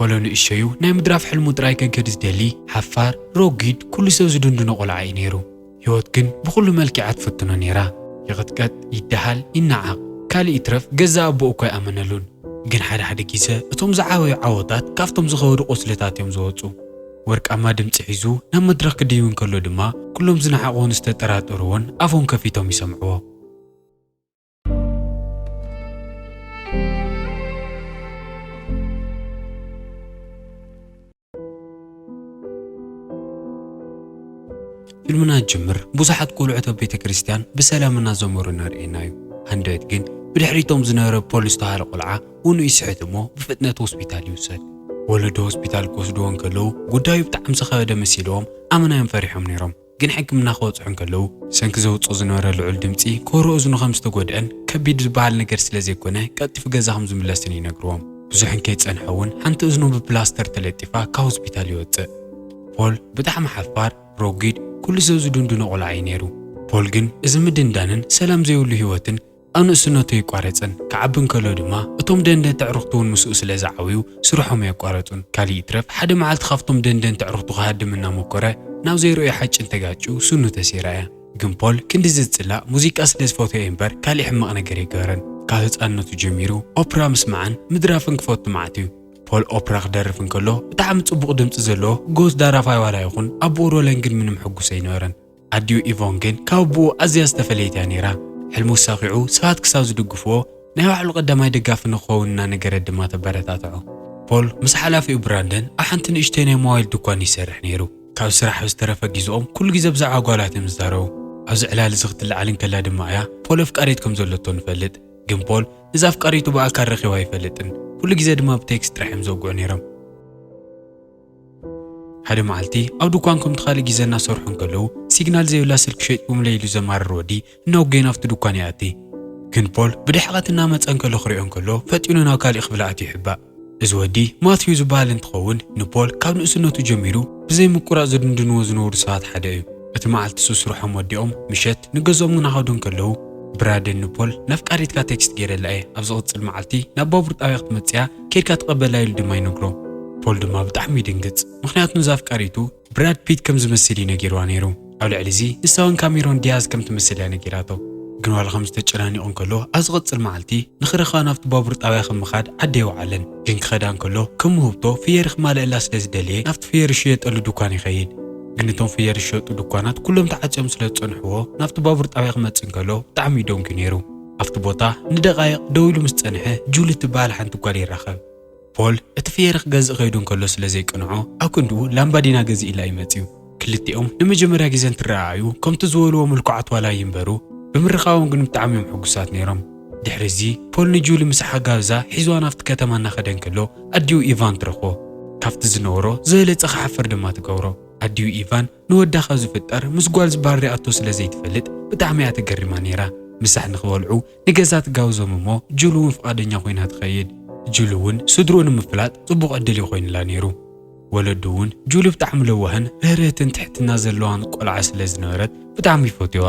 ወሎ ንእሸዩ ናይ ምድራፍ ሕልሙ ጥራይ ከገድ ዝደሊ፣ ሓፋር፣ ሮጊድ፣ ኩሉ ሰብ ዝድንድኖ ቆልዓ እዩ ነይሩ። ህይወት ግን ብኹሉ መልክዓ ትፍትኖ ነይራ። ይቕጥቀጥ፣ ይደሃል፣ ይነዓቕ፣ ካልእ ይትረፍ ገዛ ኣቦኡ እኳ ኣይኣመነሉን። ግን ሓደ ሓደ ግዜ እቶም ዝዓበዩ ዓወታት ካብቶም ዝኸበዱ ቁስልታት እዮም ዝወጹ። ወርቃማ ድምጺ ሒዙ ናብ መድረኽ ክድይብ እንከሎ ድማ፣ ኩሎም ዝነዓቕዎን ዝተጠራጠርዎን ኣፎም ከፊቶም ይሰምዕዎ። ፊልምና ጅምር ብዙሓት ቆልዑት ኣብ ቤተ ክርስቲያን ብሰላም እናዘመሩ እናርእየና እዩ። ሃንደበት ግን ብድሕሪቶም ዝነበረ ፖል ዝተባህለ ቆልዓ ውኑ ይስሕት እሞ ብፍጥነት ሆስፒታል ይውሰድ። ወለዶ ሆስፒታል ክወስድዎ እንከለዉ ጉዳዩ ብጣዕሚ ዝኸበደ መሲልዎም ኣመናዮም ፈሪሖም ነይሮም። ግን ሕክምና ክበጽሑ እንከለዉ ሰንኪ ዘውጽኦ ዝነበረ ልዑል ድምጺ ኮሮ እዝኑ ከም ዝተጎድአን ከቢድ ዝበሃል ነገር ስለ ዘይኮነ ቀልጢፉ ገዛ ከም ዝምለስን ይነግርዎም። ብዙሕ እንከይጸንሐ እውን ሓንቲ እዝኑ ብፕላስተር ተለጢፋ ካብ ሆስፒታል ይወጽእ። ፖል ብጣዕሚ ሓፋር፣ ሮጊድ፣ ኩሉ ሰብ ዝድንድኖ ቆልዓ እዩ ነይሩ። ፖል ግን እዚ ምድንዳንን ሰላም ዘይብሉ ህይወትን ኣብ ንእስነቱ ኣይቋረጸን። ክዓቢ እንከሎ ድማ እቶም ደንደን ተዕርኽቱ እውን ምስኡ ስለ ዝዓብዩ ስርሖም ኣየቋረጹን። ካልእ ይትረፍ ሓደ መዓልቲ ካብቶም ደንደን ተዕርኽቱ ክሃድም እናሞከረ ናብ ዘይረኣዮ ሓጭን ተጋጭዩ ስኑ ተሲራ እያ። ግን ፖል ክንድዚ ዝጽላእ ሙዚቃ ስለ ዝፈትዮ እምበር ካሊእ ሕማቕ ነገር ኣይገበረን። ካብ ህጻንነቱ ጀሚሩ ኦፕራ ምስማዕን ምድራፍን ክፈቱ መዓት እዩ። ፖል ኦፕራ ክደርፍ እንከሎ ብጣዕሚ ጽቡቕ ድምጺ ዘለዎ ጎስ ዳራፋይ ዋላ ይኹን ኣቦኡ ሮለን ግን ምንም ሕጉስ ኣይነበረን። ኣዲኡ ኢቮን ግን ካብ ኣቦኡ ኣዝያ ዝተፈለየት እያ ነይራ። ሕልሙ ኣሳኺዑ ሰባት ክሳብ ዝድግፍዎ ናይ ባዕሉ ቀዳማይ ደጋፊ ንክኸውን እናነገረት ድማ ተበረታትዖ። ፖል ምስ ሓላፊኡ ብራንደን ኣብ ሓንቲ ንእሽተይ ናይ ሞባይል ድኳን ይሰርሕ ነይሩ። ካብ ስራሕ ዝተረፈ ግዜኦም ኩሉ ግዜ ብዛዕባ ጓላት እዮም ዝዛረቡ። ኣብዚ ዕላል እዚ ክትለዓል እንከላ ድማ እያ ፖል ኣፍቃሪት ከም ዘለቶ ንፈልጥ። ግን ፖል ነዛ ኣፍቃሪቱ ብኣካል ረኺቡ ኣይፈልጥን። ኩሉ ግዜ ድማ ብቴክስት ጥራሕ እዮም ዘውግዑ ነይሮም። ሓደ መዓልቲ ኣብ ድኳን ከምቲ ካልእ ግዜ እናሰርሑ እንከለዉ ሲግናል ዘይብላ ስልኪ ሸይጥኩምለይ ኢሉ ዘማርር ወዲ እናወገየ ናብቲ ድኳን ይኣቲ። ግን ፖል ብድሕቐት እናመጸ እንከሎ ክሪኦ እንከሎ ፈጢኑ ናብ ካልእ ክፍሊ ኣትዩ ይሕባእ። እዚ ወዲ ማትዩ ዝበሃል እንትኸውን ንፖል ካብ ንእስነቱ ጀሚሩ ብዘይ ምቁራጽ ዝድንድንዎ ዝነበሩ ሰባት ሓደ እዩ። እቲ መዓልቲ እሱ ስርሖም ወዲኦም ምሸት ንገዝኦም እናኸዱ እንከለዉ ብራደን ንፖል ነፍቃሪትካ ቴክስት ገይረላ እየ፣ ኣብ ዝቕጽል መዓልቲ ናብ ባቡር ጣብያ ክትመጽያ ኬድካ ተቐበላ ኢሉ ድማ ይነግሮ። ፖል ድማ ብጣዕሚ ይድንግጽ፣ ምኽንያቱ ንዛ ኣፍቃሪቱ ብራድ ፒት ከም ዝመስል እዩ ነጊርዋ ነይሩ። ኣብ ልዕሊ እዚ ንሳ እውን ካሜሮን ዲያዝ ከም ትመስል እያ ነጊራቶ። ግን ዋላ ከም ዝተጨናኒቑ እንከሎ ኣብ ዝቕጽል መዓልቲ ንኽረኽባ ናብቲ ባቡር ጣብያ ከም ምኻድ ዓዲ ኣይወዓለን። ግን ክኸዳ እንከሎ ከም ውህብቶ ፍየሪ ክማልእላ ስለ ዝደለየ ናብቲ ፍየሪ ዝሽየጠሉ ድኳን ይኸይድ። ግን እቶም ፍየሪ ዝሸጡ ድኳናት ኩሎም ተዓጽዮም ስለ ዝጸንሕዎ ናብቲ ባቡር ጣብያ ክመጽእ እንከሎ ብጣዕሚ እዩ ደንጉዩ ነይሩ። ኣብቲ ቦታ ንደቓይቕ ደው ኢሉ ምስ ጸንሐ ጁሊ እትበሃል ሓንቲ ጓል ይራኸብ። ፖል እቲ ፍየሪ ክገዝእ ከይዱ እንከሎ ስለ ዘይቅንዖ ኣብ ክንድኡ ላምባዲና ገዚእላ እዩ መጺኡ። ክልቲኦም ንመጀመርያ ግዜ እንትረኣኣዩ ከምቲ ዝበልዎ ምልኩዓት ዋላ ይንበሩ ብምርኻቦም ግን ብጣዕሚ እዮም ሕጉሳት ነይሮም። ድሕሪ እዚ ፖል ንጁሊ ምስ ሓጋብዛ ሒዝዋ ናብቲ ከተማ እናኸደ እንከሎ ኣዲኡ ኢቫን ትረኽቦ። ካብቲ ዝነበሮ ዝበለጸ ክሓፍር ድማ ትገብሮ። ኣዲኡ ኢቫን ንወዳ ካብ ዝፍጠር ምስ ጓል ዝበሃል ሪኣቶ ስለ ዘይትፈልጥ ብጣዕሚ እያ ተገሪማ ነይራ። ምሳሕ ንኽበልዑ ንገዛ ትጋብዞም እሞ ጁሊ እውን ፍቓደኛ ኮይና ትኸይድ። ጁሊ እውን ስድርኡ ንምፍላጥ ጽቡቕ ዕድል እዩ ኮይኑላ ነይሩ። ወለዱ እውን ጁሊ ብጣዕሚ ለዋህን ርህርህትን ትሕትና ዘለዋን ቆልዓ ስለ ዝነበረት ብጣዕሚ ይፈትዋ።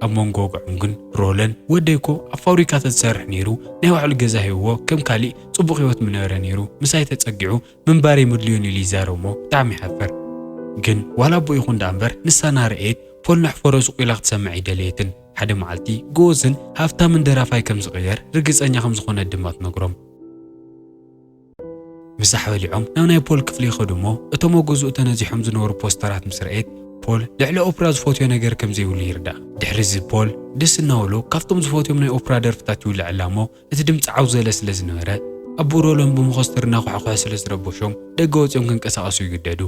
ኣብ መንጎ ወግዖም ግን ሮለን ወደይኮ ኣብ ፋብሪካ ተዝሰርሕ ነይሩ ናይ ባዕሉ ገዛ ሂብዎ ከም ካሊእ ጽቡቕ ህይወት ምነበረ ነይሩ ምሳይ ተጸጊዑ ምንባር የምድልዮን ኢሉ ይዛረብ እሞ ብጣዕሚ ይሓፍር። ግን ዋላ ኣቦ ይኹን ደኣ እምበር ንሳ ናረኤት ፖል ነሕፎሮ ሱቕ ኢላ ክትሰምዕ ኣይደለየትን። ሓደ መዓልቲ ጎስን ሃፍታምን ደራፋይ ከም ዝቕየር ርግጸኛ ከም ዝኾነት ድማ ትነግሮም። ምሳሕ በሊዖም ናብ ናይ ፖል ክፍሊ ይኸዱ እሞ እቶም ኣብ ገዝኡ ተነዚሖም ዝነበሩ ፖስተራት ምስ ረኣየት ፖል ልዕሊ ኦፕራ ዝፈትዮ ነገር ከም ዘይብሉ ይርዳእ። ድሕሪ እዚ ፖል ደስ እናበሎ ካብቶም ዝፈትዮም ናይ ኦፕራ ደርፍታት ይውልዐላ እሞ እቲ ድምፂ ዓው ዝበለ ስለ ዝነበረ ኣቦኡ ሮለን ብመኾስተር እናኳሕኮሐ ስለ ዝረበሾም ደገ ወፂኦም ክንቀሳቐሱ ይግደዱ።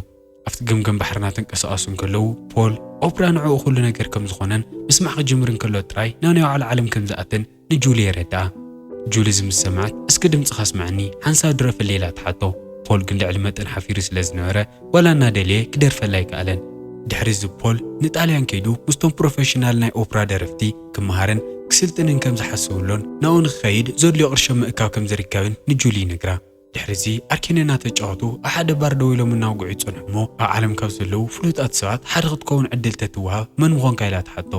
ኣብቲ ገምገም ባሕሪ እናተንቀሳቐሱ እንከለዉ ፖል ኦፕራ ንዕኡ ኩሉ ነገር ከም ዝኾነን ምስማዕ ክጅምር እንከሎ ጥራይ ናብ ናይ ባዕሉ ዓለም ከም ዝኣትን ንጁሊ የረድኣ። ጁሊ እዚ ምስ ሰምዐት እስኪ ድምፅኻ ኣስምዐኒ ሓንሳብ ድረፈለይ ኢላ ትሓቶ። ፖል ግን ልዕሊ መጠን ሓፊሩ ስለ ዝነበረ ዋላ እናደለየ ክደርፈላ ኣይከኣለን። ድሕሪ እዚ ፖል ንጣልያን ከይዱ ምስቶም ፕሮፌሽናል ናይ ኦፕራ ደረፍቲ ክመሃርን ክስልጥንን ከም ዝሓስብሎን ናብኡ ንክኸይድ ዘድልዮ ቅርሺ ምእካብ ከም ዝርከብን ንጁሊ ይነግራ። ድሕሪ እዚ ኣርኬን እናተጫወቱ ኣብ ሓደ ባር ደው ኢሎም እናውግዑ ይጸንሑ እሞ ኣብ ዓለም ካብ ዘለዉ ፍሉጣት ሰባት ሓደ ክትከውን ዕድል ተትወሃብ መን ምኾንካ ኢላ ትሓቶ።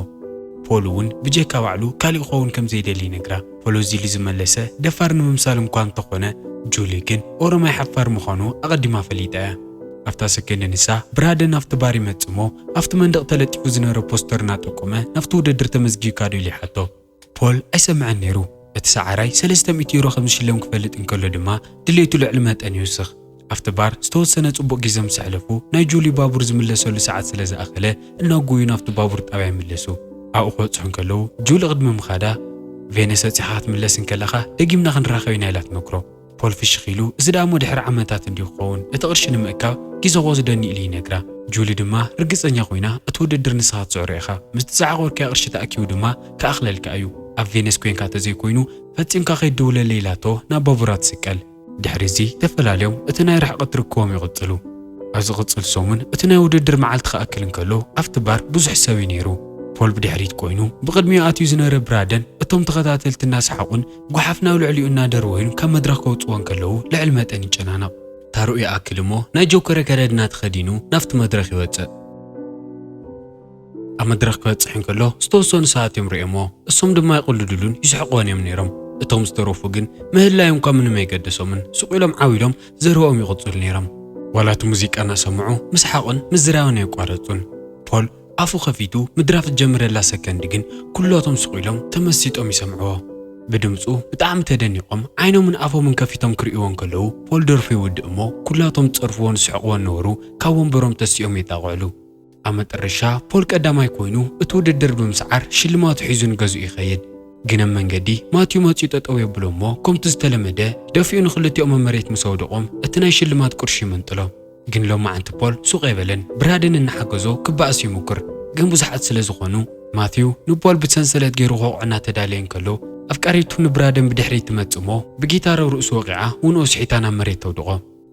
ፖል እውን ብጀካ ባዕሉ ካሊእ ክኸውን ከም ዘይደሊ ይነግራ። ፖል እዚ ኢሉ ዝመለሰ ደፋር ንምምሳል እኳ እንተኾነ፣ ጁሊ ግን ኦሮማይ ሓፋር ምዃኑ ኣቐዲማ ፈሊጣ እያ። ኣብታ ሰከንድ ንሳ ብራደን ኣብቲ ባር ይመጽእ እሞ፣ ኣብቲ መንደቕ ተለጢፉ ዝነበረ ፖስተር እናጠቆመ፣ ናብቲ ውድድር ተመዝጊብካ ዶ ኢሉ ይሓቶ። ፖል ኣይሰምዐን ነይሩ። እቲ ሰዓራይ ሰለስተ ሚእቲ ዩሮ ከም ዝሽለም ክፈልጥ እንከሎ ድማ ድሌቱ ልዕሊ መጠን ይውስኽ። ኣብቲ ባር ዝተወሰነ ጽቡቕ ግዜ ምስ ኣሕለፉ፣ ናይ ጁሊ ባቡር ዝምለሰሉ ሰዓት ስለ ዝኣኸለ፣ እናጎዩ ናብቲ ባቡር ጣብያ ይምለሱ። ኣብኡ ክበጽሑ እንከለዉ፣ ጁሊ ቅድሚ ምኻዳ፣ "ቬነስ በጺሕካ ክትምለስ እንከለኻ ደጊምና ክንራኸብ ኢና" ኢላ ትመክሮ። ፖል ፍሽኽ ኢሉ፣ "እዚ ደኣ እሞ ድሕሪ ዓመታት እንድዩ ክኸውን፣ እቲ ቅርሺ ንምእካብ ግዜ ክወስደኒ" ኢሉ ይነግራ። ጁሊ ድማ ርግጸኛ ኮይና፣ "እቲ ውድድር ንስኻ ትስዕሮ ኢኻ፣ ምስቲ ዝዓቆርካዮ ቅርሺ ተኣኪቡ ድማ ክኣኽለልካ እዩ፣ ኣብ ቬነስ ኮይንካ ተዘይኮይኑ ፈጺምካ ከይትድውለለይ" ኢላቶ ናብ ባቡራ ትስቀል። ድሕሪ እዚ ተፈላልዮም እቲ ናይ ርሕቀት ርክቦም ይቕጽሉ። ኣብ ዝቕጽል ሰሙን እቲ ናይ ውድድር መዓልቲ ክኣክል እንከሎ ኣብቲ ባር ብዙሕ ሰብ እዩ ነይሩ። ፖል ብድሕሪት ኮይኑ ብቕድሚኡ ኣትዩ ዝነበረ ብራደን እቶም ተኸታተልቲ እናሰሓቑን ጓሓፍ ናብ ልዕሊኡ እናደርበዩን ካብ መድረኽ ከውጽዎ እንከለዉ ልዕሊ መጠን ይጨናነቕ። ታርኡ ይኣክል እሞ ናይ ጆከር ኣከዳድና ተኸዲኑ ናብቲ መድረኽ ይወጽእ። ኣብ መድረኽ ክበጽሕ እንከሎ ዝተወሰኑ ሰባት እዮም ርእዮሞ፣ እሶም ድማ ይቕልዱሉን ይስሕቕዎን እዮም ነይሮም። እቶም ዝተረፉ ግን ምህላዮም እኳ ምንም ኣይገደሶምን፣ ስቕ ኢሎም ዓው ኢሎም ዘረባኦም ይቕጽሉ ነይሮም። ዋላ እቲ ሙዚቃ እናሰምዑ ምስሓቕን ምዝራብን ኣየቋረጹን። ፖል ኣፉ ከፊቱ ምድራፍ ዝጀምረላ ሰከንድ ግን ኩላቶም ስቕ ኢሎም ተመሲጦም ይሰምዕዎ። ብድምጹ ብጣዕሚ ተደኒቖም ዓይኖምን ኣፎምን ከፊቶም ክርእይዎ እንከለዉ ፖል ደርፉ ይውድእ እሞ ኩላቶም ዝጸርፍዎን ዝስሕቕዎን ነበሩ ካብ ወንበሮም ተሲኦም የጣቕዕሉ። ኣብ መጠረሻ ፖል ቀዳማይ ኮይኑ እቲ ውድድር ብምስዓር ሽልማቱ ሒዙ ንገዝኡ ይኸይድ። ግን ኣብ መንገዲ ማቲዩ መጺኡ ጠጠው የብሎ እሞ ከምቲ ዝተለመደ ደፊኡ ንኽልቲኦም ኣብ መሬት ምስ ኣውደቖም እቲ ናይ ሽልማት ቅርሺ ይምንጥሎ። ግን ሎማዓንቲ ፖል ሱቕ ኣይበለን። ብራደን እናሓገዞ ክበኣስ ይሙክር። ግን ብዙሓት ስለ ዝኾኑ ማቲዩ ንፖል ብሰንሰለት ገይሩ ክወቕዖ እናተዳለየ እንከሎ ኣፍቃሪቱ ንብራደን ብድሕሪት ትመጽእ እሞ ብጊታር ኣብ ርእሱ ወቒዓ ውንኦ ስሒታ ናብ መሬት ተውድቖ።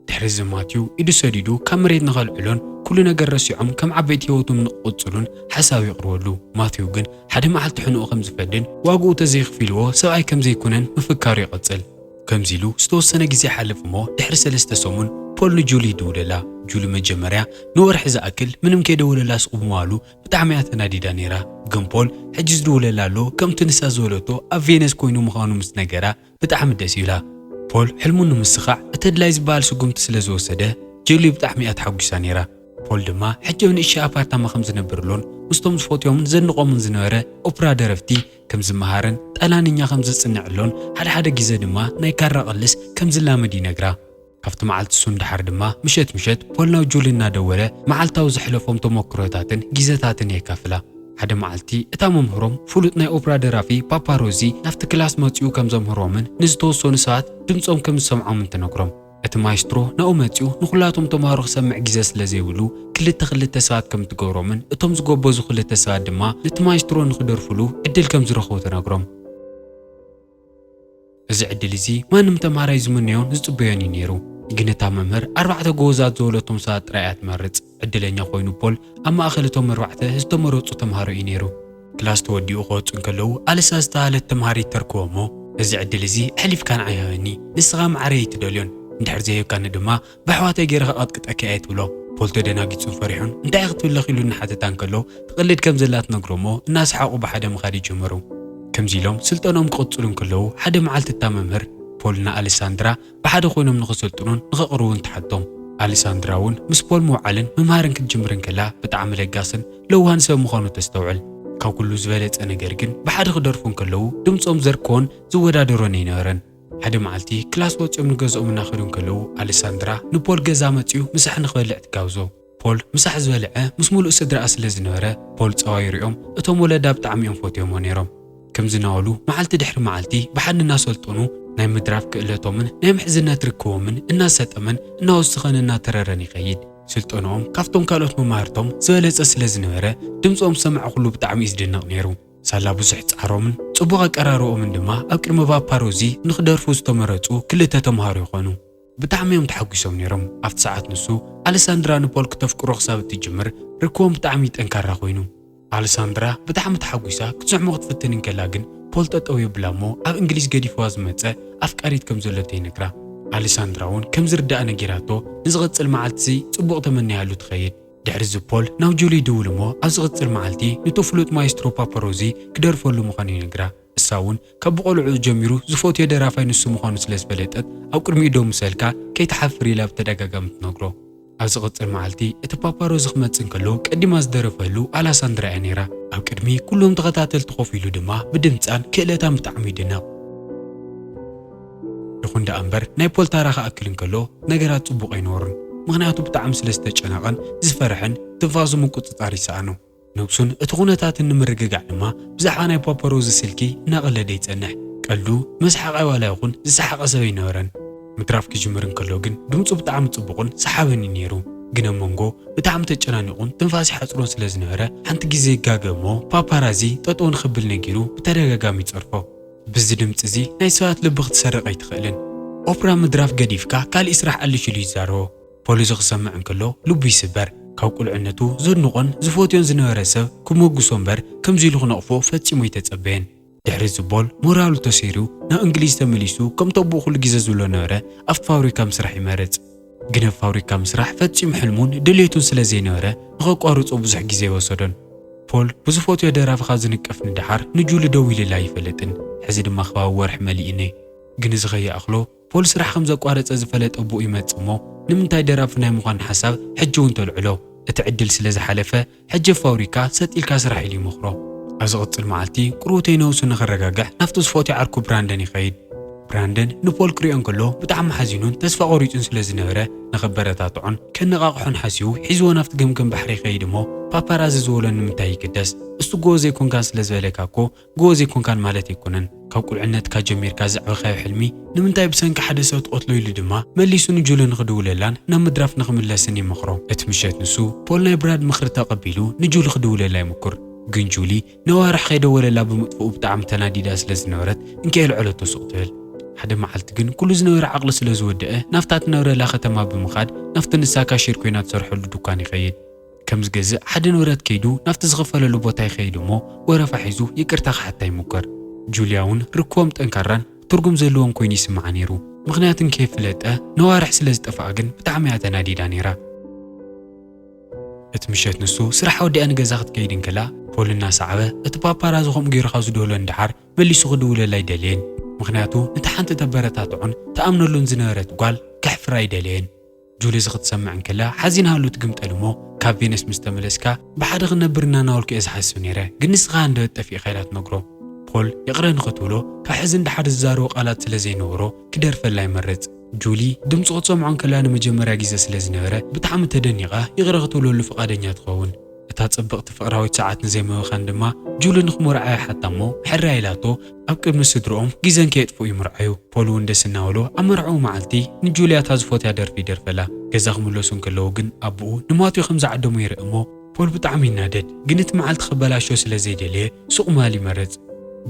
ድሕሪ እዚ ማቲዩ ኢዱ ሰዲዱ ካብ መሬት ንኸልዕሎን ኩሉ ነገር ረሲዖም ከም ዓበይቲ ህይወቶም ንክቕጽሉን ሓሳብ የቕርበሉ። ማቲዩ ግን ሓደ መዓልቲ ሕንኡ ከም ዝፈድን ዋግኡ ተዘይኽፊልዎ ሰብኣይ ከም ዘይኮነን ምፍካሩ ይቐጽል። ከምዚ ኢሉ ዝተወሰነ ግዜ ይሓልፍ እሞ ድሕሪ ሰለስተ ሰሙን ፖል ንጁሊ ይድውለላ። ጁሊ መጀመርያ ንወርሒ ዝኣክል ምንም ከይደወለላ ስቕ ብምባሉ ብጣዕሚ እያ ተናዲዳ ነይራ። ግን ፖል ሕጂ ዝድውለላ ኣሎ፣ ከምቲ ንሳ ዝበለቶ ኣብ ቬነስ ኮይኑ ምዃኑ ምስ ነገራ ብጣዕሚ ደስ ይብላ። ፖል ሕልሙ ንምስኻዕ እቲ ኣድላይ ዝበሃል ስጉምቲ ስለ ዝወሰደ ጁሊ ብጣዕሚ እያ ተሓጒሳ ነይራ። ፖል ድማ ሕጂ ኣብ ንእሽተይ ኣፓርታማ ከም ዝነብርሎን ምስቶም ዝፈትዮምን ዘድንቖምን ዝነበረ ኦፕራ ደረፍቲ ከም ዝመሃርን ጣልያንኛ ከም ዘጽንዕሎን ሓደ ሓደ ግዜ ድማ ናይ ካራ ቅልስ ከም ዝላመድ ይነግራ። ካብቲ መዓልቲ እሱ ንደሓር ድማ ምሸት ምሸት ፖል ናብ ጁሊ እናደወለ መዓልታዊ ዘሕለፎም ተመክሮታትን ግዜታትን የካፍላ። ሓደ መዓልቲ እታ መምህሮም ፍሉጥ ናይ ኦፕራ ደራፊ ፓፓሮዚ ናብቲ ክላስ መጺኡ ከም ዘምህሮምን ንዝተወሰኑ ሰባት ድምጾም ከም ዝሰምዖምን ትነግሮም። እቲ ማይስትሮ ናብኡ መጺኡ ንኹላቶም ተምሃሮ ክሰምዕ ግዜ ስለ ዘይብሉ ክልተ ክልተ ሰባት ከም ትገብሮምን እቶም ዝጎበዙ ክልተ ሰባት ድማ ነቲ ማይስትሮ ንኽደርፉሉ ዕድል ከም ዝረኽቡ ትነግሮም። እዚ ዕድል እዚ ማንም ተምሃራይ ዝምነዮን ዝጽበዮን እዩ ነይሩ። ግን እታ መምህር ኣርባዕተ ጎበዛት ዝበለቶም ሰባት ጥራይ እያ ትመርጽ። ዕድለኛ ኮይኑ ፖል ኣብ ማእከል እቶም ኣርባዕተ ዝተመረጹ ተምሃሮ እዩ ነይሩ። ክላስ ተወዲኡ ክወጹ እንከለዉ ኣልሳ ዝተባህለት ተምሃሪት ተርክቦ እሞ፣ "እዚ ዕድል እዚ ኣሕሊፍካ ንዓይ ሃበኒ፣ ንስኻ ማዕረይ ኣይትደልዮን፣ እንድሕር ዘይህብካኒ ድማ ብኣሕዋተይ ገይረ ከቐጥቅጠካ እየ" ትብሎ። ፖል ተደናጊጹን ፈሪሑን "እንታይ ክትብል ኣለኺ?" ኢሉ እናሓተታ እንከሎ ትቕልድ ከም ዘላ ትነግሮ እሞ እናሰሓቑ ብሓደ ምኻድ ይጅምሩ። ከምዚ ኢሎም ስልጠንኦም ክቕጽሉ እንከለዉ ሓደ መዓልቲ እታ መምህር ፖል ንኣሌሳንድራ ብሓደ ኮይኖም ንኽሰልጥኑን ንኽቕርቡን ትሓቶም። ኣሌሳንድራ እውን ምስ ፖል ምውዓልን ምምሃርን ክትጅምር እንከላ ብጣዕሚ ለጋስን ለዋህን ሰብ ምዃኑ ተስተውዕል። ካብ ኩሉ ዝበለጸ ነገር ግን ብሓደ ክደርፉ እንከለዉ ድምጾም ዘርክቦን ዝወዳደሮን ኣይነበረን። ሓደ መዓልቲ ክላስ ወጺኦም ንገዝኦም እናኸዱ እንከለዉ ኣሌሳንድራ ንፖል ገዛ መጺኡ ምሳሕ ንኽበልዕ ትጋብዞ። ፖል ምሳሕ ዝበልዐ ምስ ሙሉእ ስድራኣ ስለ ዝነበረ ፖል ጸባዩ ሪኦም እቶም ወለዳ ብጣዕሚ እዮም ፈትዮሞ ነይሮም። ከምዚ እናበሉ መዓልቲ ድሕሪ መዓልቲ ብሓደ እናሰልጠኑ ናይ ምድራፍ ክእለቶምን ናይ ምሕዝነት ርክቦምን እናሰጠመን እናወሰኸን እናተረረን ይኸይድ። ስልጠንኦም ካብቶም ካልኦት መማህርቶም ዝበለጸ ስለ ዝነበረ ድምጾም ዝሰምዐ ኩሉ ብጣዕሚ እዩ ዝድነቕ ነይሩ። ሳላ ብዙሕ ጻዕሮምን ጽቡቕ ኣቀራርብኦምን ድማ ኣብ ቅድሚ ፓፓሮዚ ንኽደርፉ ዝተመረጹ ክልተ ተምሃሮ ይኾኑ። ብጣዕሚ እዮም ተሓጒሶም ነይሮም። ኣብቲ ሰዓት ንሱ ኣሌሳንድራ ንፖል ክተፍቅሮ ክሳብ እትጅምር ርክቦም ብጣዕሚ ጠንካራ ኮይኑ። ኣሌሳንድራ ብጣዕሚ ተሓጒሳ ክትስሕሞ ክትፍትን እንከላ ግን ፖል ጠጠው የብላ እሞ ኣብ እንግሊዝ ገዲፍዋ ዝመጸ ኣፍቃሪት ከም ዘለቶ ይነግራ። ኣሌሳንድራ እውን ከም ዝርዳኣ ነጊራቶ ንዝቕጽል መዓልቲ ጽቡቕ ተመንያሉ ትኸይድ። ድሕሪ እዚ ፖል ናብ ጁሊ ይድውል እሞ፣ ኣብ ዝቕጽል መዓልቲ ነቲ ፍሉጥ ማይስትሮ ፓፓሮዚ ክደርፈሉ ምዃኑ ይነግራ። እሳ እውን ካብ ብቆልዕኡ ጀሚሩ ዝፈትዮ ደራፋይ ንሱ ምዃኑ ስለ ዝፈለጠት፣ ኣብ ቅድሚኡ ደው ምሰልካ ከይትሓፍር ኢላ ብተደጋጋሚ ትነግሮ። ኣብ ዝቕጽል መዓልቲ እቲ ፓፓሮዚ ክመጽእ እንከሎ ቀዲማ ዝደረፈሉ ኣላሳንድራ እያ ነይራ። ኣብ ቅድሚ ኩሎም ተኸታተልቲ ኮፍ ኢሉ ድማ ብድምጻን ክእለታን ብጣዕሚ ይድነቕ። ይኹን ደኣ እምበር ናይ ፖል ታራ ክኣክል እንከሎ ነገራት ጽቡቕ ኣይነበሩን። ምኽንያቱ ብጣዕሚ ስለ ዝተጨነቐን ዝፈርሐን ትንፋሱ ምቁጽጻር ይሰኣኖ። ነብሱን እቲ ኩነታትን ንምርግጋዕ ድማ ብዛዕባ ናይ ፓፓሮዚ ስልኪ እናቐለደ ይጸንሕ። ቀልዱ መስሓቓይ ዋላ ይኹን ዝሰሓቐ ሰብ ኣይነበረን። ምድራፍ ክጅምር እንከሎ ግን ድምጹ ብጣዕሚ ጽቡቕን ሰሓብን እዩ ነይሩ። ግን ኣብ መንጎ ብጣዕሚ ተጨናኒቑን ትንፋስ ይሓጽሮን ስለ ዝነበረ ሓንቲ ግዜ ይጋገ እሞ ፓፓራዚ ጠጠው ንኽብል ነጊሩ ብተደጋጋሚ ይጸርፎ። ብዚ ድምጺ እዚ ናይ ሰባት ልቢ ክትሰርቕ ኣይትኽእልን። ኦፕራ ምድራፍ ገዲፍካ ካሊእ ስራሕ ኣልሽ ኢሉ ይዛረቦ። ፖል እዚ ክሰምዕ እንከሎ ልቡ ይስበር። ካብ ቁልዕነቱ ዘድንቖን ዝፈትዮን ዝነበረ ሰብ ክመጉሶ እምበር ከምዚ ኢሉ ክነቕፎ ፈጺሙ ኣይተጸበየን። ድሕሪ እዚ ፖል ሞራሉ ተሰይሩ ናብ እንግሊዝ ተመሊሱ ከምቲ ኣቦኡ ኩሉ ግዜ ዝብሎ ነበረ ኣብቲ ፋብሪካ ምስራሕ ይመርጽ። ግን ኣብ ፋብሪካ ምስራሕ ፈጺሙ ሕልሙን ድሌቱን ስለ ዘይነበረ ንኸቋርጾ ብዙሕ ግዜ ኣይወሰዶን። ፖል ብዝፈትዮ ደራፊ ካብ ዝንቀፍ ንደሓር ንጁሊ ደዊሉላ ኣይፈልጥን። ሕዚ ድማ ከባቢ ወርሒ መሊኡኒ። ግን እዚ ከይኣኽሎ ፖል ስራሕ ከም ዘቋረጸ ዝፈለጠ ኣቦኡ ይመጽእ እሞ ንምንታይ ደራፊ ናይ ምዃን ሓሳብ ሕጂ እውን ተልዕሎ? እቲ ዕድል ስለ ዝሓለፈ ሕጂ ኣብ ፋብሪካ ሰጥ ኢልካ ስራሕ ኢሉ ይመኽሮ። ኣብ ዝቕጽል መዓልቲ ቁርውተይ ነብሱ ንኸረጋግሕ ናብቲ ዝፈትዮ ዓርኩ ብራንደን ይኸይድ። ብራንደን ንፖል ክሪኦ እንከሎ ብጣዕሚ ሓዚኑን ተስፋ ቆሪጹን ስለ ዝነበረ ንኸበረታትዖን ከነቓቕሖን ሓሲቡ ሒዝዎ ናብቲ ገምገም ባሕሪ ይኸይድ እሞ ፓፓራዚ ዝበሎ ንምንታይ ይግደስ? እሱ ጎቦ ዘይኮንካን ስለ ዝበለካ እኮ ጎቦ ዘይኮንካን ማለት ኣይኮነን። ካብ ቁልዕነትካ ጀሚርካ ዘዕበኻዮ ሕልሚ ንምንታይ ብሰንኪ ሓደ ሰብ ትቐትሎ ኢሉ ድማ መሊሱ ንጁሊ ንኽድውለላን ናብ ምድራፍ ንኽምለስን ይመኽሮ። እቲ ምሸት ንሱ ፖል ናይ ብራድ ምኽሪ ተቐቢሉ ንጁሊ ክድውለላ ይምኩር። ግን ጁሊ ነዋርሕ ከይደወለላ ብምጥፍኡ ብጣዕሚ ተናዲዳ ስለ ዝነበረት እንኪ የልዕለቶ ሱቕ ትብል። ሓደ መዓልቲ ግን ኩሉ ዝነበረ ዓቕሊ ስለ ዝወደአ ናብታ ትነብረላ ከተማ ብምኻድ ናብቲ ንሳ ካሽየር ኮይና ትሰርሐሉ ድኳን ይኸይድ። ከም ዝገዝእ ሓደ ንብረት ከይዱ ናብቲ ዝኽፈለሉ ቦታ ይኸይድ እሞ ወረፋ ሒዙ ይቅርታ ክሓታ ይሙከር። ጁልያ እውን ርክቦም ጠንካራን ትርጉም ዘለዎን ኮይኑ ይስምዓ ነይሩ። ምኽንያት እንከይፍለጠ ነዋርሕ ስለ ዝጠፍኣ ግን ብጣዕሚ እያ ተናዲዳ ነይራ። እቲ ምሸት ንሱ ስራሕ ወዲኣ ንገዛ ክትከይድ እንከላ ፖል እናሰዓበ እቲ ፓፓራዚ ከምኡ ገይሩ ካብ ዝደውሎ ንደሓር መሊሱ ክድውለላ ኣይደለየን። ምኽንያቱ ነቲ ሓንቲ ተበረታትዖን ተኣምነሉን ዝነበረት ጓል ከሕፍራ ኣይደለየን። ጁሊ እዚ ክትሰምዕ እንከላ ሓዚናሉ ትግምጠል እሞ ካብ ቬነስ ምስ ተመለስካ ብሓደ ክንነብር እናናበልኩ እየ ዝሓስብ ነይረ፣ ግን ንስኻ ሃንደበት ጠፊእካ ኢላ ትነግሮ። ፖል ይቕረ ንኽትብሎ ካብ ሕዚ ንደሓር ዝዛረቦ ቃላት ስለ ዘይነበሮ ክደርፈላ ይመርጽ። ጁሊ ድምፁ ክትሰምዖ እንከላ ንመጀመርያ ግዜ ስለ ዝነበረ ብጣዕሚ ተደኒቓ ይቕረ ክትብለሉ ፍቓደኛ ትኸውን። እታ ጽብቕቲ ፍቕራዊት ሰዓት ንዘይምብኻን ድማ ጁሊ ንኽምርዓዮ ሓታ እሞ ሕራይ ኢላቶ ኣብ ቅድሚ ስድርኦም ግዜ እንከየጥፍኡ ይምርዓዩ። ፖል እውን ደስ እናበሎ ኣብ መርዕኡ መዓልቲ ንጁልያ እታ ዝፈትያ ደርፊ ይደርፈላ። ገዛ ክምለሱ እንከለዉ ግን ኣቦኡ ንማትዩ ከም ዝዓደሞ ይርኢ እሞ ፖል ብጣዕሚ ይናደድ። ግን እቲ መዓልቲ ክበላሾ ስለ ዘይደለየ ሱቕ ምባል ይመርጽ።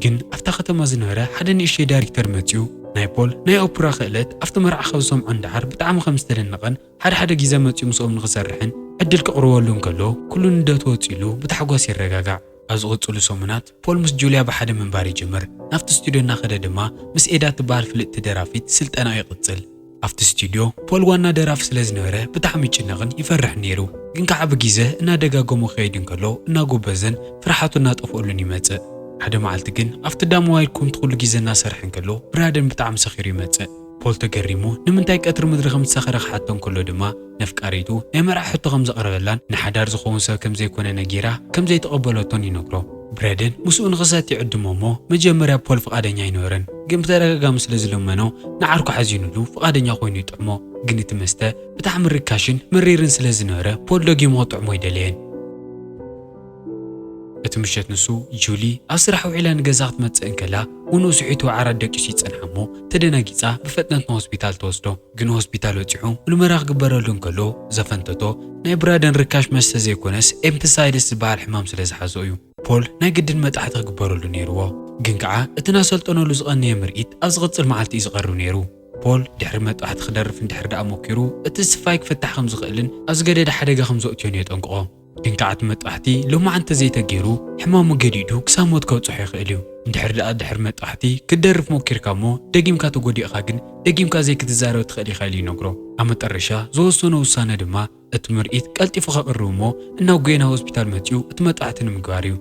ግን ኣብታ ከተማ ዝነበረ ሓደ ንእሽተይ ዳይሬክተር መጺኡ ናይ ፖል ናይ ኦፕራ ክእለት ኣብቲ መርዓ ካብ ዝሰምዖ ንደሓር ብጣዕሚ ከም ዝተደነቐን ሓደ ሓደ ግዜ መጺኡ ምስኦም ንኽሰርሕን ዕድል ክቕርበሉ እንከሎ ኩሉ ንደት ወጺሉ ብታሕጓስ ይረጋጋዕ። ኣብ ዝቕጽሉ ሰሙናት ፖል ምስ ጁልያ ብሓደ ምንባር ይጅምር። ናብቲ ስቱድዮ እናኸደ ድማ ምስ ኤዳ ትበሃል ፍልጥቲ ደራፊት ስልጠናኡ ይቕጽል። ኣብቲ ስቱድዮ ፖል ዋና ደራፊ ስለ ዝነበረ ብጣዕሚ ይጭነቕን ይፈርሕን ነይሩ። ግን ከዓ ብግዜ እናደጋገሞ ክኸይድ እንከሎ እናጎበዘን ፍርሓቱ እናጠፍኦሉን ይመጽእ። ሓደ መዓልቲ ግን ኣብቲ ዳሞ ዋይድ ኮምቲ ኩሉ ግዜ እናሰርሐ እንከሎ ብራደን ብጣዕሚ ሰኺሩ ይመጽእ። ፖል ተገሪሙ ንምንታይ ቀትሪ ምድሪ ከም ዝሰኸረ ክሓቶ እንከሎ ድማ ነፍቃሪቱ ናይ መርዓ ሕቶ ከም ዘቕረበላን ንሓዳር ዝኸውን ሰብ ከም ዘይኮነ ነጊራ ከም ዘይተቐበለቶን ይነግሮ። ብረደን ምስኡ ንኽሰቲ ይዕድሞ እሞ መጀመርያ ፖል ፍቓደኛ ኣይነበረን፣ ግን ብተደጋጋሚ ስለ ዝለመኖ ንዓርኩ ሓዚኑሉ ፍቓደኛ ኮይኑ ይጥዕሞ። ግን እቲ መስተ ብጣዕሚ ርካሽን መሪርን ስለ ዝነበረ ፖል ደጊሙ ክጥዕሞ ኣይደለየን። እቲ ምሸት ንሱ ጁሊ ኣብ ስራሕ ውዒላ ንገዛ ክትመጽእ እንከላ ውንኡ ስሒቱ ዓራት ደቂሱ ይጸንሓ እሞ ተደናጊጻ ብፍጥነት ንሆስፒታል ተወስዶ። ግን ሆስፒታል በጺሑ ምርመራ ክግበረሉ እንከሎ ዘፈንተቶ ናይ ብራደን ርካሽ መስተ ዘይኮነስ ኤምፕሳይድስ ዝበሃል ሕማም ስለ ዝሓዞ እዩ። ፖል ናይ ግድን መጣሕቲ ክግበረሉ ነይርዎ። ግን ከዓ እቲ ናሰልጠነሉ ዝቐነየ ምርኢት ኣብ ዝቕጽል መዓልቲ እዩ ዝቐርብ ነይሩ። ፖል ድሕሪ መጣሕቲ ክደርፍ እንድሕር ደኣ ሞኪሩ እቲ ስፋይ ክፍታሕ ከም ዝኽእልን ኣብ ዝገደደ ሓደጋ ከም ዘእትዮን የጠንቅቖ። ግን ከዓ እቲ መጣሕቲ ሎማዓንቲ ተዘይተገይሩ ሕማሙ ገዲዱ ክሳብ ሞት ከብጽሖ ይኽእል እዩ። እንድሕር ደኣ ድሕሪ መጣሕቲ ክትደርፍ ሞኪርካ እሞ ደጊምካ ተጎዲእኻ ግን ደጊምካ ዘይክትዛረብ ትኽእል ኢኻ ኢሉ ይነግሮ። ኣብ መጠረሻ ዝወሰኖ ውሳነ ድማ እቲ ምርኢት ቀልጢፉ ከቕርብ እሞ እናጎየ ናብ ሆስፒታል መጺኡ እቲ መጥባሕቲ ንምግባር እዩ።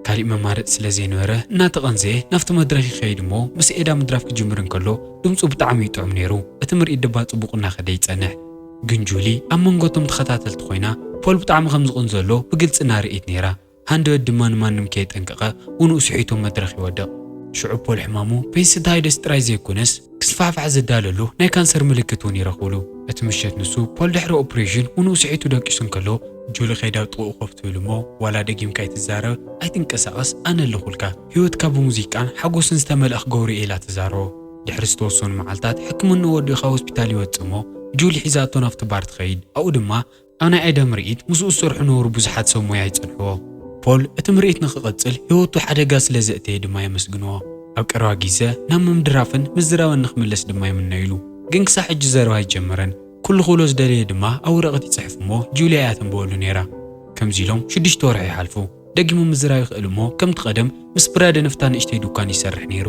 ካሊእ መማረጺ ስለ ዘይነበረ እናተቐንዘየ ናብቲ መድረኽ ይኸይድ እሞ ምስ ኤዳ ምድራፍ ክጅምር እንከሎ ድምፁ ብጣዕሚ ይጥዑም ነይሩ። እቲ ምርኢት ድማ ጽቡቕ እናኸደ ይጸንሕ። ግን ጁሊ ኣብ መንጎ እቶም ተኸታተልቲ ኮይና ፖል ብጣዕሚ ከም ዝቕንዘሎ ብግልጺ እናርእየት ነይራ። ሃንደበት ድማ ንማንም ከየጠንቀቐ ውንኡ ስሒቱ መድረኽ ይወድቕ። ሽዑ ፖል ሕማሙ ፔንሲታይደስ ጥራይ ዘይኮነስ ክስፋሕፋሕ ዘዳለሉ ናይ ካንሰር ምልክት እውን ይረኽብሉ። እቲ ምሸት ንሱ ፖል ድሕሪ ኦፕሬሽን ውንኡ ስሒቱ ደቂሱ እንከሎ ጁሊ ከይዳ ኣብ ጥቕኡ ኮፍ ትብል እሞ ዋላ ደጊምካ ኣይትዛረብ ኣይትንቀሳቐስ ኣነ ኣለኹልካ። ህይወትካ ብሙዚቃን ሓጎስን ዝተመልኣ ክገብሮ እየ ኢላ ትዛረቦ። ድሕሪ ዝተወሰኑ መዓልታት ሕክምንኡ ወዲኡ ካብ ሆስፒታል ይወጽእ እሞ ጁሊ ሒዛቶ ናብቲ ባር ትኸይድ። ኣብኡ ድማ ኣብ ናይ ኤዳ ምርኢት ምስኡ ዝሰርሑ ነበሩ ብዙሓት ሰብ ሞያ ይጸንሕዎ። ፖል እቲ ምርኢት ንኽቕጽል ህይወቱ ሓደጋ ስለ ዘእተየ ድማ የመስግንዎ። ኣብ ቀረባ ግዜ ናብ ምምድራፍን ምዝራብን ንኽምለስ ድማ ይምነዩሉ። ግን ክሳብ ሕጂ ዘረባ ኣይጀመረን። ኩሉ ክብሎ ዝደለየ ድማ ኣብ ወረቐት ይጽሕፍ እሞ ጁልያ እያ ተንብበሉ ነይራ። ከምዚ ኢሎም ሽዱሽተ ወርሒ ይሓልፉ። ደጊሙ ምዝራብ ይኽእል እሞ ከምቲ ቀደም ምስ ብራደን ኣብታ ንእሽተይ ድኳን ይሰርሕ ነይሩ።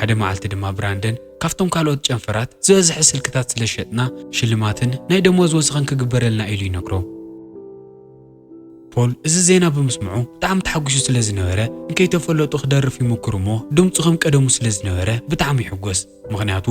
ሓደ መዓልቲ ድማ ብራንደን ካብቶም ካልኦት ጨንፈራት ዝበዝሐ ስልክታት ስለ ዝሸጥና ሽልማትን ናይ ደሞዝ ወሰኽን ክግበረልና ኢሉ ይነግሮ። ፖል እዚ ዜና ብምስምዑ ብጣዕሚ ተሓጒሱ ስለ ዝነበረ ንከይተፈለጡ ክደርፍ ይምክር እሞ ድምፁ ከም ቀደሙ ስለ ዝነበረ ብጣዕሚ ይሕጎስ። ምኽንያቱ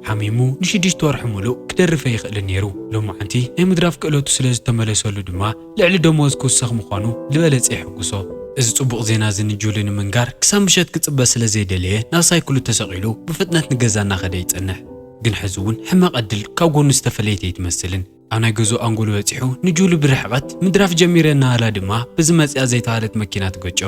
ሓሚሙ ንሽዱሽተ ወርሒ ሙሉእ ክደርፍ ኣይኽእልን ነይሩ። ሎማዓንቲ ናይ ምድራፍ ክእለቱ ስለ ዝተመለሰሉ ድማ ልዕሊ ደሞዝ ክውሰኽ ምዃኑ ዝበለጸ የሐጉሶ። እዚ ጽቡቕ ዜና እዚ ንጁሊ ንምንጋር ክሳብ ምሸት ክጽበ ስለ ዘይደለየ ናብ ሳይክሉ ተሰቒሉ ብፍጥነት ንገዛ እናኸደ ይጸንሕ። ግን ሕዚ እውን ሕማቕ ዕድል ካብ ጎኑ ዝተፈለየት ኣይትመስልን። ኣብ ናይ ገዝኡ ኣንጎሉ በጺሑ ንጁሊ ብርሕቐት ምድራፍ ጀሚረ እናበላ ድማ ብዝመጽኣ ዘይተባህለት መኪና ትገጮ።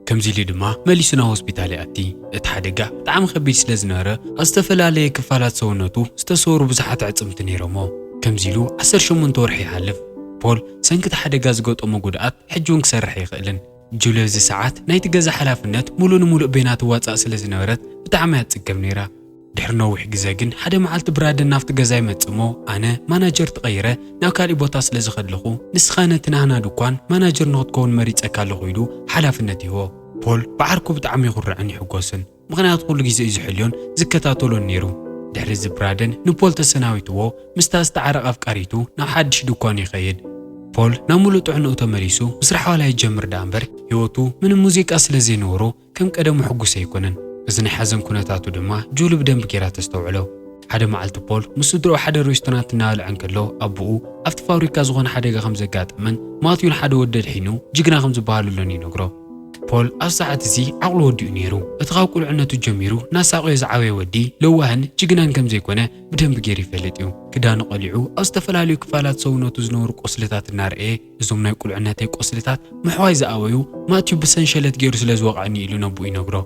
ከምዚ ኢሉ ድማ መሊሱ ናብ ሆስፒታል ይኣቲ። እቲ ሓደጋ ብጣዕሚ ከቢድ ስለ ዝነበረ ኣብ ዝተፈላለየ ክፋላት ሰውነቱ ዝተሰወሩ ብዙሓት ኣዕጽምቲ ነይሮሞ። ከምዚ ኢሉ ዓሰርተ ሸሞንተ ወርሒ ይሓልፍ። ፖል ሰንኪ እቲ ሓደጋ ዝገጠሞ ጉድኣት ሕጂ እውን ክሰርሕ ኣይኽእልን። ጁሊ ኣብዚ ሰዓት ናይቲ ገዛ ሓላፍነት ሙሉእ ንሙሉእ በይና ትዋጻእ ስለ ዝነበረት ብጣዕሚ እያ ትጽገም ነይራ። ድሕሪ ነዊሕ ግዜ ግን ሓደ መዓልቲ ብራደን ናብቲ ገዛ ይመጽእ እሞ ኣነ ማናጀር ተቐይረ ናብ ካሊእ ቦታ ስለ ዝኸድለኹ ንስኻ ነቲ ናህና ድኳን ማናጀር ንኽትከውን መሪጸካ ኣለኹ ኢሉ ሓላፍነት ይህቦ። ፖል ብዓርኩ ብጣዕሚ ይኹርዕን ይሕጎስን። ምኽንያቱ ኩሉ ግዜ እዩ ዝሕልዮን ዝከታተሎን ነይሩ። ድሕሪ እዚ ብራደን ንፖል ተሰናቢትዎ ምስታ ዝተዓረቐ ኣፍቃሪቱ ናብ ሓድሽ ድኳኑ ይኸይድ። ፖል ናብ ሙሉእ ጥዕንኡ ተመሊሱ ምስራሕ ዋላ ይጀምር ደኣ እምበር ህይወቱ ምንም ሙዚቃ ስለ ዘይነበሮ ከም ቀደሙ ሕጉስ ኣይኮነን። እዚ ናይ ሓዘን ኩነታቱ ድማ ጁሊ ብደንቢ ገይራ ተስተውዕሎ። ሓደ መዓልቲ ፖል ምስ ስድራኡ ሓደ ሬስቶራንት እናበልዐ እንከሎ ኣቦኡ ኣብቲ ፋብሪካ ዝኾነ ሓደጋ ከም ዘጋጠመን ማትዩን ሓደ ወዲ ኣድሒኑ ጅግና ከም ዝበሃሉሉን ይነግሮ። ፖል ኣብ ሰዓት እዚ ዓቕሉ ወዲኡ ነይሩ። እቲ ካብ ቁልዕነቱ ጀሚሩ እናሳቐዮ ዝዓበየ ወዲ ለዋህን ጅግናን ከም ዘይኮነ ብደንቢ ገይሩ ይፈልጥ እዩ። ክዳኑ ቀሊዑ ኣብ ዝተፈላለዩ ክፋላት ሰውነቱ ዝነበሩ ቆስልታት እናረኣየ እዞም ናይ ቁልዕነተይ ቆስልታት ምሕዋይ ዝኣበዩ ማትዩ ብሰንሸለት ገይሩ ስለ ዝወቕዐኒ ኢሉ ነቦኡ ይነግሮ።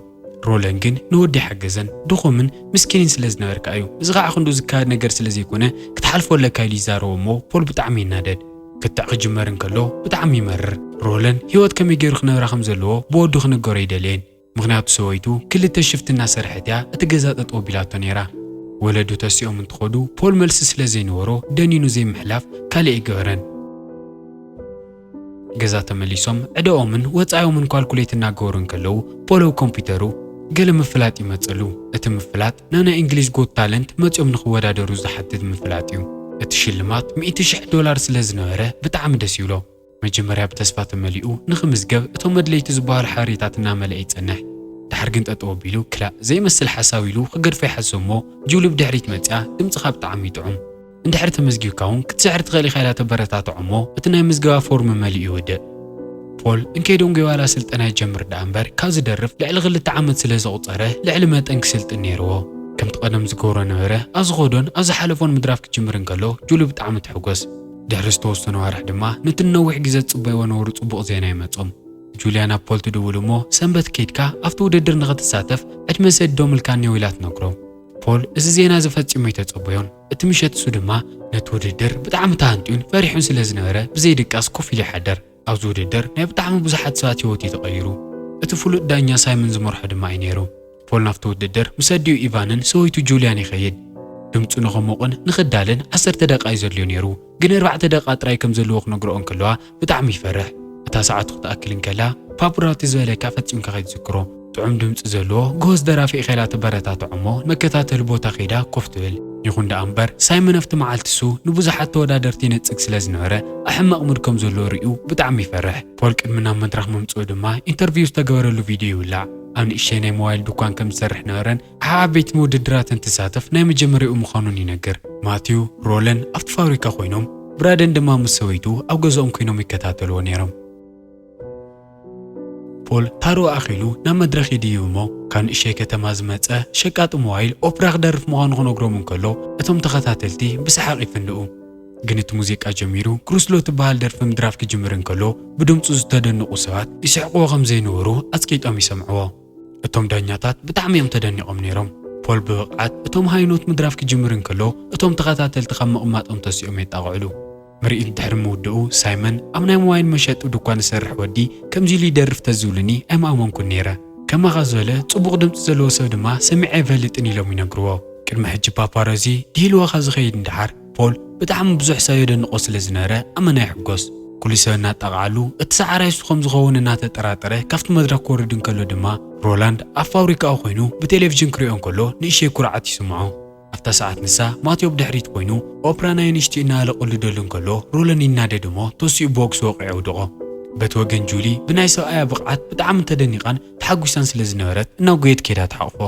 ሮለን ግን ንወዲ ሓገዘን ድኹምን ምስኪንን ስለ ዝነበርካ እዩ። እዚ ከዓ ክንዱ ዝካየድ ነገር ስለ ዘይኮነ ክትሓልፎ ኣለካ ኢሉ ይዛረቦ እሞ ፖል ብጣዕሚ ይናደድ። ክትዕ ክጅመር እንከሎ ብጣዕሚ ይመርር። ሮለን ህይወት ከመይ ገይሩ ክነብራ ከም ዘለዎ ብወዱ ክነገሮ ኣይደለየን። ምኽንያቱ ሰበይቱ ክልተ ሽፍቲ እናሰርሐት እያ እቲ ገዛ ጠጠው ቢላቶ ነይራ። ወለዱ ተሲኦም እንትኸዱ ፖል መልሲ ስለ ዘይነበሮ ደኒኑ ዘይምሕላፍ ካልእ ኣይገበረን። ገዛ ተመሊሶም ዕደኦምን ወጻኢኦምን ኳልኩሌት እናገበሩ እንከለዉ ፖል ኣብ ኮምፒውተሩ ገለ ምፍላጥ ይመጸሉ። እቲ ምፍላጥ ናብ ናይ እንግሊዝ ጎት ታለንት መጺኦም ንኽወዳደሩ ዝሓትት ምፍላጥ እዩ። እቲ ሽልማት ሚእቲ ሽሕ ዶላር ስለ ዝነበረ ብጣዕሚ ደስ ይብሎ። መጀመርያ ብተስፋ ተመሊኡ ንኽምዝገብ እቶም ኣድለይቲ ዝበሃሉ ሓበሬታት እናመልአ ይጸንሕ። ድሓር ግን ጠጠው ኣቢሉ ክላእ ዘይመስል ሓሳብ ኢሉ ክገድፎ ይሓስብ እሞ ጁሊ ብድሕሪት መጺኣ ድምጽኻ ብጣዕሚ ይጥዑም። እንድሕር ተመዝጊብካ እውን ክትስዕር ትኽእል ኢኻ ኢላ ተበረታትዖ እሞ እቲ ናይ ምዝገባ ፎርም መሊኡ ይወድእ። ፖል እንከይዶም ገይዋላ ስልጠና ይጀምር ደኣ እምበር ካብ ዝደርፍ ልዕሊ ክልተ ዓመት ስለ ዘቑጸረ ልዕሊ መጠን ክስልጥን ነይርዎ። ከምቲ ቀደም ዝገብሮ ነበረ ኣብ ዝኸዶን ኣብ ዝሓለፎን ምድራፍ ክጅምር እንከሎ ጁሊ ብጣዕሚ ትሕጎስ። ድሕሪ ዝተወሰኑ ኣዋርሕ ድማ ነቲ ነዊሕ ግዜ ዝጽበይዎ ነበሩ ጽቡቕ ዜና ይመጾም። ጁልያ ናብ ፖል ትድውል እሞ ሰንበት ከይድካ ኣብቲ ውድድር ንኽትሳተፍ ዕድመ ሰዲዶምልካ እኒኦ ኢላ ትነግሮ። ፖል እዚ ዜና እዚ ፈጺሙ ኣይተጸበዮን። እቲ ምሸት እሱ ድማ ነቲ ውድድር ብጣዕሚ ተሃንጥዩን ፈሪሑን ስለ ዝነበረ ብዘይ ድቃስ ኮፍ ኢሉ ይሓድር። ኣብዚ ውድድር ናይ ብጣዕሚ ብዙሓት ሰባት ህይወት እዩ ተቐይሩ። እቲ ፍሉጥ ዳኛ ሳይመን ዝመርሖ ድማ እዩ ነይሩ። ፖል ናብቲ ውድድር ምስ ኣዲኡ ኢቫንን ሰበይቱ ጁልያን ይኸይድ። ድምፁ ንኸሞቕን ንኽዳልን ዓሰርተ ደቂቃ እዩ ዘድልዮ ነይሩ፣ ግን ኣርባዕተ ደቂቃ ጥራይ ከም ዘለዎ ክነግርኦ እንከለዋ ብጣዕሚ ይፈርሕ። እታ ሰዓቱ ክትኣክል እንከላ ፓፕራቲ ዝበለካ ፈጺምካ ከይትዝክሮ። ጥዑም ድምፂ ዘለዎ ጎበዝ ደራፊ ኢኻ ኢላ ተበረታትዖ እሞ መከታተሊ ቦታ ከይዳ ኮፍ ትብል። ይኹን ደኣ እምበር ሳይመን ኣብቲ መዓልቲ እሱ ንብዙሓት ተወዳደርቲ ይነጽግ ስለ ዝነበረ ኣብ ሕማቕ ሙድ ከም ዘሎ ርእዩ ብጣዕሚ ይፈርሕ። ፖል ቅድሚ ናብ መድረኽ ምምጽኡ ድማ ኢንተርቪው ዝተገበረሉ ቪድዮ ይውላዕ። ኣብ ንእሽተይ ናይ ሞባይል ድኳን ከም ዝሰርሕ ነበረን ኣብ ዓበይቲ ውድድራት እንትሳተፍ ናይ መጀመሪያኡ ምዃኑን ይነግር። ማቲው፣ ሮለን ኣብቲ ፋብሪካ ኮይኖም ብራደን ድማ ምስ ሰበይቱ ኣብ ገዛኦም ኮይኖም ይከታተልዎ ነይሮም። ፖል ታርኡ ኣኺሉ ናብ መድረኽ ይድይብ እሞ ካብ ንእሽተይ ከተማ ዝመጸ ሸቃጢ ሞባይል ኦፕራ ክደርፍ ምዃኑ ክነግሮም እንከሎ እቶም ተኸታተልቲ ብሰሓቕ ይፍንድኡ። ግን እቲ ሙዚቃ ጀሚሩ ክሩስሎ ትበሃል ደርፊ ምድራፍ ክጅምር እንከሎ ብድምፁ ዝተደንቑ ሰባት ይስሕቕዎ ከም ዘይነበሩ ኣጽቂጦም ይሰምዕዎ። እቶም ዳኛታት ብጣዕሚ እዮም ተደኒቖም ነይሮም። ፖል ብብቕዓት እቶም ሃይኖት ምድራፍ ክጅምር እንከሎ እቶም ተኸታተልቲ ካብ ምቕማጦም ተሲኦም የጣቕዕሉ። ምርኢት ድሕሪ ምውድኡ ሳይመን ኣብ ናይ ሞባይል መሸጢ ድኳን ዝሰርሕ ወዲ ከምዚ ኢሉ ይደርፍ ተዝብሉኒ ኣይምኣመንኩን ነይረ። ከማኻ ዝበለ ጽቡቕ ድምፂ ዘለዎ ሰብ ድማ ሰሚዐ ኣይፈልጥን ኢሎም ይነግርዎ። ቅድሚ ሕጂ ፓፓሮዚ ድሂልዎ ካብ ዝኸይድ እንድሓር ፖል ብጣዕሚ ብዙሕ ሰብ የደንቆ ስለ ዝነበረ ኣመና ይሕጎስ። ኩሉ ሰብ እናጣቕዓሉ እቲ ሰዓራይ እሱ ከም ዝኸውን እናተጠራጠረ ካብቲ መድረኽ ክወርድ እንከሎ ድማ ሮላንድ ኣብ ፋብሪካኡ ኮይኑ ብቴሌቪዥን ክሪኦ እንከሎ ንእሽተይ ኩርዓት ይስምዖ። ኣብታ ሰዓት ንሳ ማትዮ ብድሕሪት ኮይኑ ኦፕራ ናይ ንእሽቲ እናለቐሉ ደሉ እንከሎ ሮለን ይናደድ እሞ ተሲኡ ብቦክስ ወቂዑ የውድቖ። በቲ ወገን ጁሊ ብናይ ሰብኣያ ብቕዓት ብጣዕሚ ተደኒቓን ተሓጒሳን ስለ ዝነበረት እናጎየት ከይዳ ትሓቕፎ።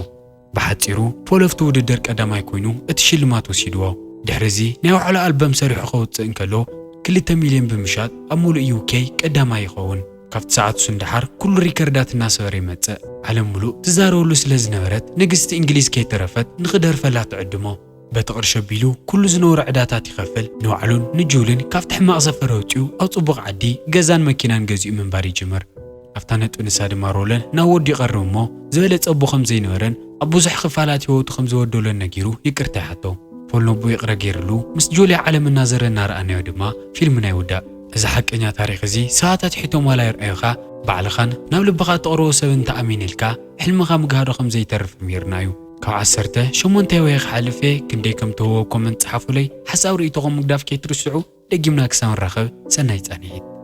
ብሓጺሩ ፖል ኣብቲ ውድድር ቀዳማይ ኮይኑ እቲ ሽልማት ወሲድዎ። ድሕሪ እዚ ናይ ዋዕላ ኣልበም ሰሪሑ ከውጽእ እንከሎ ክልተ ሚልዮን ብምሻጥ ኣብ ሙሉእ ዩኬ ቀዳማይ ይኸውን። ካብቲ ሰዓት እሱ ንደሓር ኩሉ ሪከርዳት እናሰበረ ይመጽእ። ዓለም ሙሉእ ትዛረበሉ ስለ ዝነበረት ንግስቲ እንግሊዝ ከይተረፈት ንኽደርፈላ ትዕድሞ። በቲ ቅርሺ ኣቢሉ ኩሉ ዝነበሮ ዕዳታት ይኸፍል። ንባዕሉን ንጁልን ካብቲ ሕማቕ ሰፈር ኣውጺኡ ኣብ ጽቡቕ ዓዲ ገዛን መኪናን ገዚኡ ምንባር ይጅምር። ኣብታ ነጥቢ ንሳ ድማ ሮለን ናብ ወዱ ይቐርብ እሞ ዝበለጸ ኣቦ ከም ዘይነበረን ኣብ ብዙሕ ክፋላት ህይወቱ ከም ዝወደሎን ነጊሩ ይቅርታ ይሓቶ። ፖል ነቦ ይቕረ ገይርሉ ምስ ጁልያ ዓለም እናዘረ እናረኣናዮ ድማ ፊልምና ይውዳእ። እዚ ሓቀኛ ታሪኽ እዚ ሰባት ኣትሒቶም ዋላ ይርኣዩኻ ባዕልኻን ናብ ልብኻ እተቕርቦ ሰብን ተኣሚንልካ ሕልምኻ ምግሃዱ ከም ዘይተርፍ ምሂርና እዩ። ካብ ዓሰርተ ሸሞንተ ወይ ክሓልፍ እየ ክንደይ ከም ትህቦ ኮመንት ጸሓፉለይ። ሓሳብ ርእይቶኹም ምግዳፍ ከይትርስዑ። ደጊምና ክሳብ ንራኸብ ሰናይ ጻንሒት።